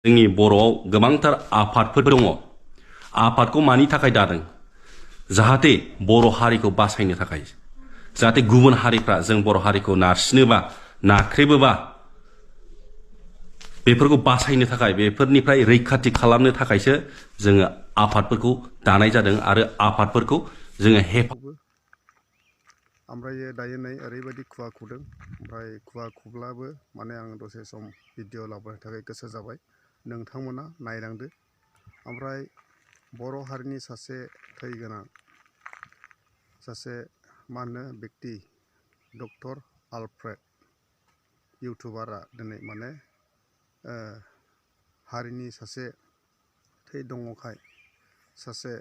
जोंनि बर'आव गोबांथार आफादफोर दङ आफादखौ मानि थाखाय दादों जाहाथे बर' हारिखौ बासायनो थाखाय जाहाथे गुबुन हारिफ्रा जों बर' हारिखौ नारसिनोबा नाख्रेबोबा बेफोरखौ बासायनो थाखाय बेफोरनिफ्राय रैखाथि खालामनो थाखायसो जोङो आफादफोरखौ दानाय जादों आरो आफादफोरखौ जोङो ओमफ्राय दायो नै ओरैबायदि खुवा खुदों ओमफ्राय खुवा खुब्लाबो माने आं दसे सम भिडिअ लाबोनो थाखाय गोसो जाबाय नोंथांमोना नायलांदो ओमफ्राय बर' हारिनि सासे थैगोनां सासे मा होनो व्यक्ति डक्टर आलफ्रेड इउटुबारा दिनै माने हारिनि सासे थै दङखाय सासे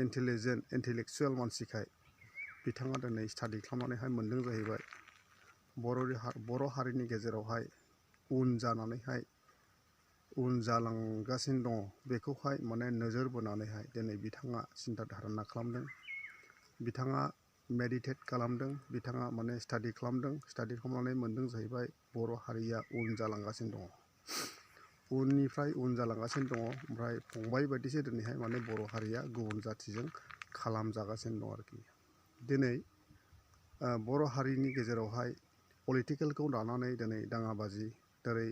इन्टेलेक्चुवेल मानसिखाय बिथाङा दिनै स्टाडि खालामनानैहाय मोनदों जाहैबाय बर' हारिनि गेजेरावहाय उन जालांगासिनो दङ बेखौहाय माने नोजोर बोनानैहाय दिनै बिथाङा सिन्था धारना खालामदों बिथाङा मेडिटेट खालामदों बिथाङा माने स्टाडि खालामनानै मोनदों जाहैबाय बर' हारिया उन जालांगासिनो दङ उननिफ्राय उन जालांगासिनो दङ ओमफ्राय फंबाय बायदिसो दिनैहाय माने बर' हारिया गुबुन जाथिजों खालामजागासिनो दं आरोखि दिनै बर' हारिनि गेजेरावहाय पलिटिकेलखौ लानानै दिनै दाङाबाजि जेरै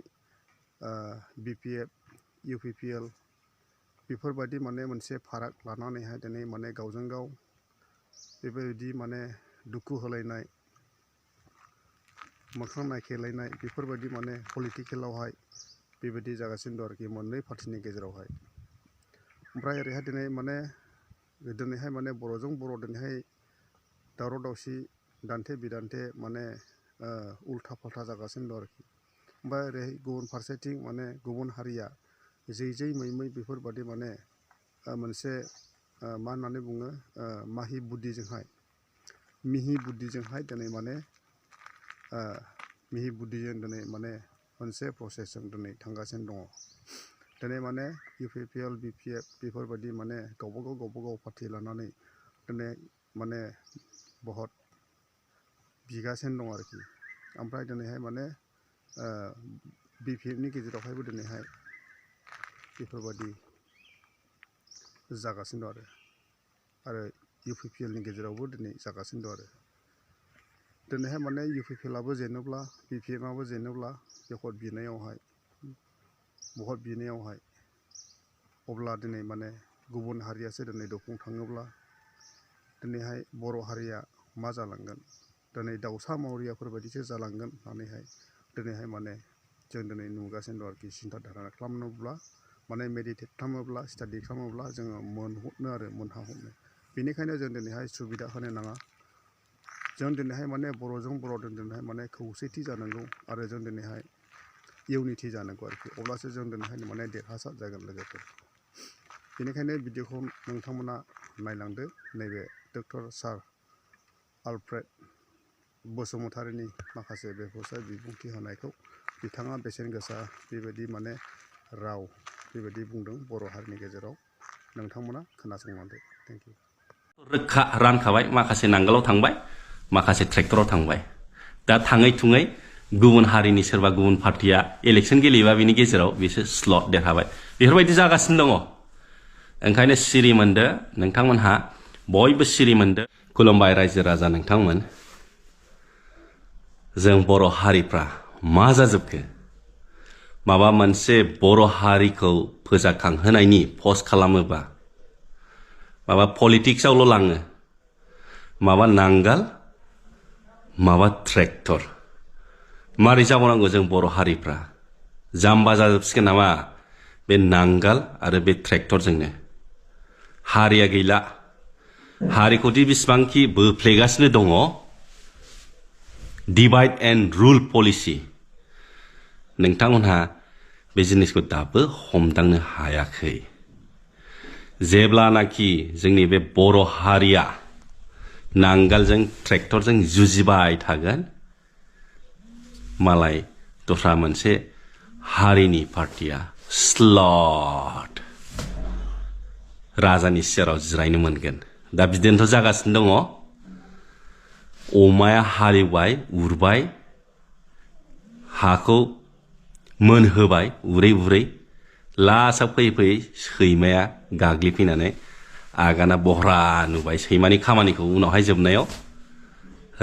BPF UPPL बेफोरबायदि माने मोनसे फाराग लानानैहाय दिनै माने गावजों गाव बेबायदि माने दुखु होलायनाय मोखां नायखेलायनाय बेफोरबायदि माने पलिटिकेलावहाय बेबायदि जागासिनो दं आरोखि मोननै पार्टिनि गेजेरावहाय ओमफ्राय ओरैहाय दिनैहाय माने बर'जों बर' दिनैहाय दावराव दावसि दान्थे बिदान्थे माने उल्था फाल्था जागासिनो दं आरोखि ओमफ्राय ओरैहाय गुबुन फारसेथिं माने गुबुन हारिया जै मै बेफोरबायदि माने मोनसे मा होननानै बुङो मिहि बुद्धिजोंहाय दिनै माने दिनै माने मोनसे प्रसेसजों दिनै थांगासिनो दङ दिनै माने UPPL BPF बेफोरबायदि माने गावबागाव पार्टि लानानै दिनै माने बहुत बिगासिनो दं आरोखि ओमफ्राय दिनैहाय माने BPF नि गेजेरावहायबो दिनैहाय बेफोरबायदि जागासिनो दं आरो UPPL नि गेजेरावबो दिनै जागासिनो दं आरो दिनैहाय माने UPPLआबो जेनोब्ला BPFआबो जेनोब्ला भट बिनायावहाय अब्ला दिनै माने गुबुन हारियासो दिनै दरखं थाङोब्ला दिनैहाय बर' हारिया मा जालांगोन दिनै दाउसा मावरियाफोरबायदिसो जालांगोन होननानैहाय दिनैहाय माने जों दिनै नुगासिनो दं आरोखि सिन्था धारना खालामोब्ला माने मेडिटेट खालामोब्ला स्टाडि खालामोब्ला जोङो मोनहाहरनो बेनिखायनो जों दिनैहाय सुबिदा होनो नाङा जों दिनैहाय माने बर'जों बर' दिनैहाय माने खौसेथि जानांगौ आरो जों दिनैहाय इउनिटि जानांगौ आरोखि अब्लासो जों दिनैहाय माने देरहासार जागोन लोगोफोर बेनिखायनो भिडिअखौ नोंथांमोना नायलांदो नैबे डक्टर सार आलफ्रेड बसुमतारिनि माखासे बेफोरसो बिबुंथि होनायखौ बिथाङा बेसेन गोसा बेबायदि माने राव बेबायदि बुंदों बर' हारिनि गेजेराव नोंथांमोना खोनासंलांदो थेंक इउ रोखा रानखाबाय माखासे नांगोलाव थांबाय माखासे ट्रेक्टराव थांबाय दा थाङै थुङै गुबुन हारिनि सोरबा गुबुन पार्टिया इलेक्सन गेलेयोबा बिनि गेजेराव बिसोर स्लट देरहाबाय बेफोरबायदि जागासिनो दङ ओंखायनो सिरि मोनदो नोंथांमोनहा बयबो सिरि मोनदो खुलुमबाय रायजो राजा नोंथांमोन जों बर' हारिफ्रा मा जाजोबखो माबा मोनसे बर' हारिखौ फोजाखांहोनायनि पस्ट खालामोबा माबा पलिटिक्सआवल' लाङो माबा नांगाल माबा ट्रेक्टर मारै जाबावनांगौ जों बर' हारिफ्रा जाम्बा जाजोबसिगोन नामा बे नांगाल आरो बे ट्रेक्टरजोंनो हारिया गैला हारिखौदि बेसेबांखि बोफ्लेगासिनो दङ डिभाइड एन्ड रुल पलिसि नोंथांमोनहा बे जिनिसखौ दाबो हमदांनो हायाखै जेब्लानाखि जोंनि बे बर' हारिया नांगालजों ट्रेक्टरजों जुजिबाय थागोन मालाय दस्रा मोनसे हारिनि पार्टिया स्लट राजानि सियाराव जिरायनो मोनगोन दा बिदिनोथ' जागासिनो दङ अमाया हालेवबाय उरबाय हाखौ मोनहोबाय उरै लासाव फैयै फैयै सैमाया गाग्लिफैनानै आगाना बहरा नुबाय सैमानि खामानिखौ उनावहाय जोबनायाव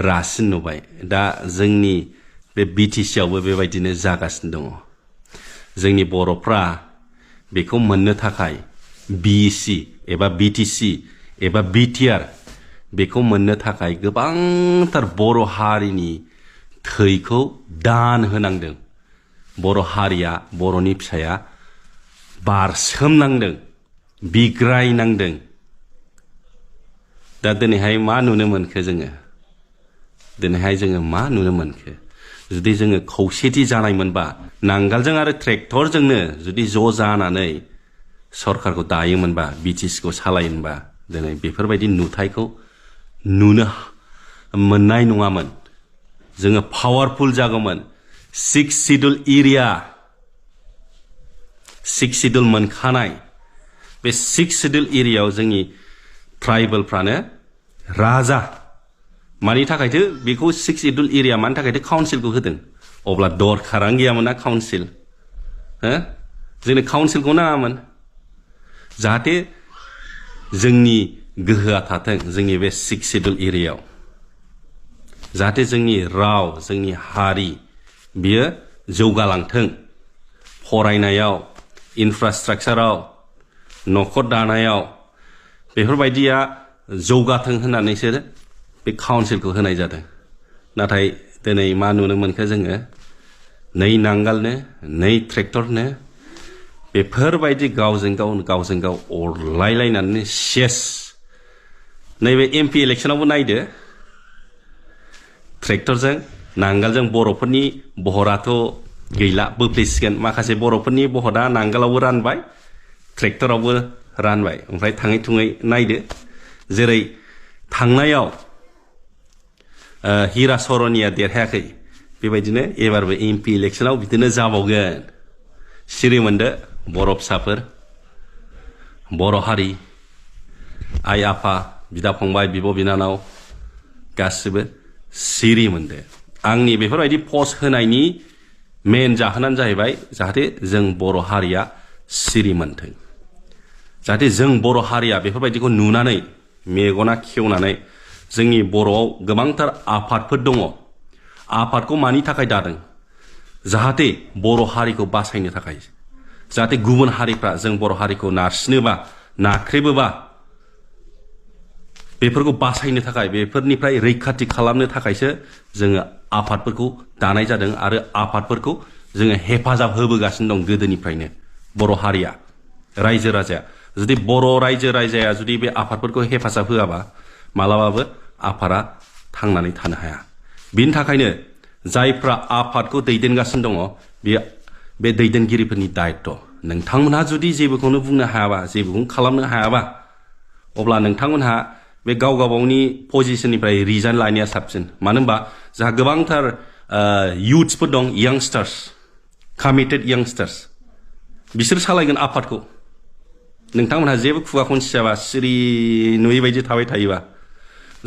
रासिन नुबाय दा जोंनि बे BTC आवबो बेबायदिनो जागासिनो दङ जोंनि बर'फ्रा बेखौ मोननो थाखाय BEC एबा BTC एबा BTR बेखौ मोननो थाखाय गोबांथार बर' हारिनि थैखौ दान होनांदों बर' हारिया बर'नि फिसाया बारसोमनांदों बिग्रायनांदों दा दिनैहाय मा नुनो मोनखो जोङो दिनैहाय जोङो मा नुनो मोनखो जुदि जोङो खौसेथि जानायमोनबा नांगालजों आरो ट्रेक्टरजोंनो जुदि ज' जानानै सरकारखौ दायोमोनबा BTC खौ सालायोमोनबा दिनै बेफोरबायदि नुथायखौ नुनो मोननाय नङामोन जोङो पावारफुल जागौमोन 6 शिड्युल एरिया 6 शिड्युल मोनखानाय बे 6 शिड्युल एरियायाव जोंनि ट्राइबेलफ्रानो राजा मानि थाखायथो बेखौ 6 शिड्युल एरिया मानि थाखायथो काउन्सिलखौ होदों अब्ला दरखारानो गैयामोन ना काउन्सिल हो जोंनो काउन्सिलखौ नाङामोन जाहाथे जोंनि गोहोआ थाथों जोंनि बे 6 शिड्युल एरियायाव जाहाथे जोंनि राव जोंनि हारि बियो जौगालांथों फरायनायाव इनफ्रास्ट्राक्चाराव न'खर दानायाव बेफोरबायदिया जौगाथों होननानैसो बे काउन्सिलखौ होनाय जादों नाथाय दिनै मा नुनो मोनखो जोङो नै नांगालनो नै ट्रेक्टरनो बेफोरबायदि गावजों गाव अरलायलायनानै सेस नैबे MP इलेक्शनावबो नायदो ट्रेक्टरजों नांगालजों बर'फोरनि बहराथ' गैला बोफ्लेसिगोन माखासे बर'फोरनि बहरा नांगालावबो रानबाय ट्रेक्टरावबो रानबाय ओमफ्राय थाङै थुङै नायदो जेरै थांनायाव हिरा सरनिया देरहायाखै बेबायदिनो एबारबो MP इलेक्शनाव बिदिनो जाबावगोन सिरि मोनदो बर' फिसाफोर बर' हारि आइ आफा बिदा फंबाय बिब' बिनानाव गासिबो सिरि मोनदो आंनि बेफोरबायदि पस्ट होनायनि मेन जाहोनानो जाहैबाय जाहाथे जों बर' हारिया सिरि मोनथों जाहाथे जों बर' हारिया बेफोरबायदिखौ नुनानै मेगना खेवनानै जोंनि बर'आव गोबांथार आफादफोर दङ आफादखौ मानि थाखाय दादों जाहाथे बर' हारिखौ बासायनो थाखाय जाहाथे गुबुन हारिफ्रा जों बर' हारिखौ नारसिनोबा नाख्रेबोबा बेफोरखौ बासायनो थाखाय बेफोरनिफ्राय रैखाथि खालामनो थाखायसो जोङो आफादफोरखौ दानाय जादों आरो आफादफोरखौ जोङो हेफाजाब होबोगासिनो दं गोदोनिफ्रायनो बर' हारिया रायजो राजाया जुदि बर' रायजो राजाया जुदि बे आफादफोरखौ हेफाजाब होआबा मालाबाबो आफादा थांनानै थानो हाया बिनि थाखायनो जायफ्रा आफादखौ दैदेनगासिनो दङ बे दैदेनगिरिफोरनि दायित्व नोंथांमोनहा जुदि जेबोखौनो बुंनो हायाबा जेबोखौनो खालामनो हायाबा अब्ला नोंथांमोनहा बे गाव गावनि पजिशननिफ्राय रिजाइन लानाया साबसिन मानो होनबा जोंहा गोबांथार युथ्सफोर दं यांगस्टार्स कमिटेड यांगस्टार्स बिसोर सालायगोन आफादखौ नोंथांमोनहा जेबो खुगाखौनो सियाबा सिरि नुयै बायदि थाबाय थायोबा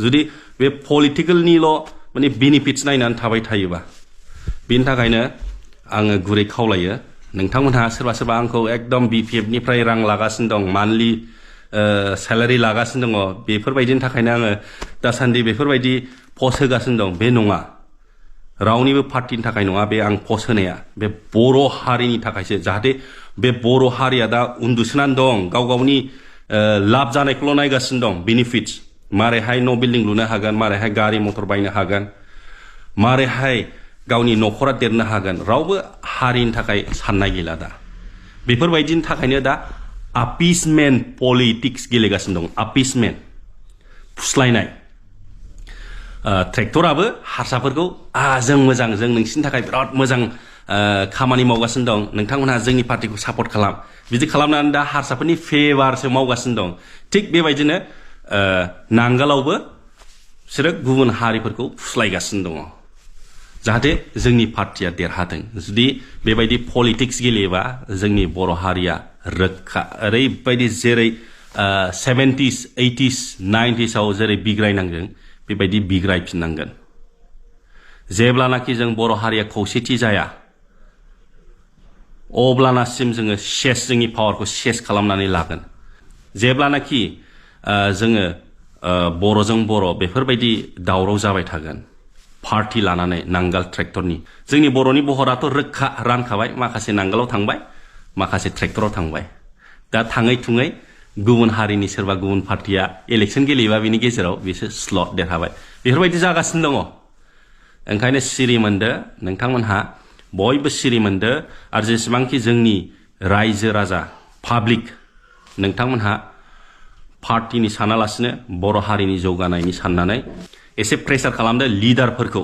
जुदि बे पलिटिकेलनिल' माने बेनिफिट्स नायनानै थाबाय थायोबा बिनि थाखायनो आङो गुरै खावलायो नोंथांमोनहा सोरबा सोरबा आंखौ एकदम BPFनिफ्राय रां लागासिनो दं मान्थलि सेलारि लागासिनो दङ बेफोरबायदिनि थाखायनो आङो दासान्दि बेफोरबायदि पस्ट होगासिनो दं बे नङा रावनिबो पार्टिनि थाखाय नङा बे आं पस्ट होनाया बे बर' हारिनि थाखायसो जाहाथे बे बर' हारिया दा उन्दुसोनानै दं गाव गावनि लाब जानायखौल' नायगासिनो दं बेनिफिट्स मारैहाय न' बिल्डिं लुनो हागोन मारैहाय गारि मटर बायनो हागोन मारैहाय गावनि न'खरा देरनो हागोन रावबो हारिनि थाखाय साननाय गैला दा बेफोरबायदिनि थाखायनो दा आपिसमेन्ट पलिटिक्स गेलेगासिनो दं आपिसमेन्ट फुस्लायनाय ट्रेक्टराबो हारसाफोरखौ जों मोजां जों नोंसिनि थाखाय बिराद मोजां खामानि मावगासिनो दं नोंथांमोनहा जोंनि पार्टिखौ सापर्ट खालाम बिदि खालामनानै दा हारसाफोरनि फेभारसो मावगासिनो दं थिग बेबायदिनो नांगालावबो बिसोरो गुबुन हारिफोरखौ फुस्लायगासिनो दङ जाहाथे जोंनि पार्टिया देरहाथों जुदि बेबायदि पलिटिक्स गेलेयोबा जोंनि बर' हारिया रोखा ओरैबायदि जेरै 70s 80s 90s आव जेरै बिग्रायनांदों बेबायदि बिग्रायफिननांगोन जेब्लानाखि जों बर' हारिया खौसेथि जाया अब्लानासिम जोङो जोंनि पावारखौ खालामनानै लागोन जेब्लानाखि जोङो बर'जों बर' बेफोरबायदि दावराव जाबाय थागोन पार्टी लानानै नांगाल ट्रेक्टरनि जोंनि बर'नि बहराथ' रोखा रानखाबाय माखासे नांगालाव थांबाय माखासे ट्रेक्टराव थांबाय दा थाङै थुङै गुबुन हारिनि सोरबा गुबुन पार्टीया इलेक्शन गेलेयोबा बिनि गेजेराव बिसोर स्लट देरहाबाय बेफोरबायदि जागासिनो दङ ओंखायनो सिरि मोनदो नोंथांमोनहा बयबो सिरि मोनदो आरो जेसेबांखि जोंनि रायजो राजा पाब्लिक नोंथांमोनहा पार्टीनि सानालासिनो बर' हारिनि जौगानायनि साननानै एसे प्रेसार खालामदो लिडारफोरखौ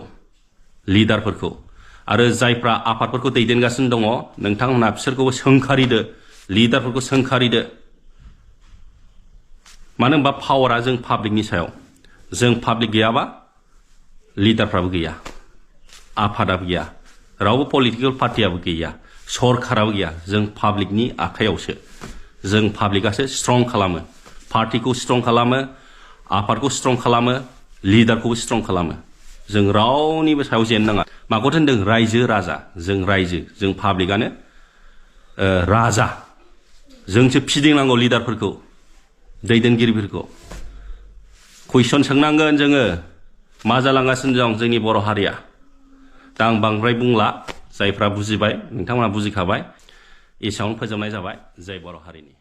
आरो जायफ्रा आफादफोरखौ दैदेनगासिनो दङ नोंथांमोनहा बिसोरखौबो सोंखारिदो लिडारफोरखौ सोंखारिदो मानो होनबा पावारा जों पाब्लिकनि सायाव जों पाब्लिक गैयाबा लिडारफ्राबो गैया आफादाबो गैया रावबो पलिटिकल पार्टीयाबो गैया सरकाराबो गैया जों पाब्लिकनि आखायावसो जों पाब्लिकआसो स्ट्रं खालामो पार्टीखौ स्ट्रं खालामो आफादखौ स्ट्रं खालामो लिडारखौबो स्ट्रं खालामो जों रावनिबो सायाव जेननो नाङा माखौथो होनदों रायजो राजा जों रायजो जों पाब्लिकआनो राजा जोंसो फिदिंनांगौ लिडारफोरखौ दैदेनगिरिफोरखौ कुइसन सोंनांगोन जोङो मा जालांगासिनो दं जोंनि बर' हारिया दा आं बांद्राय बुंला जायफ्रा बुजिबाय नोंथांमोना बुजिखाबाय एसेयावनो फोजोबनाय जाबाय जय बर' हारिनि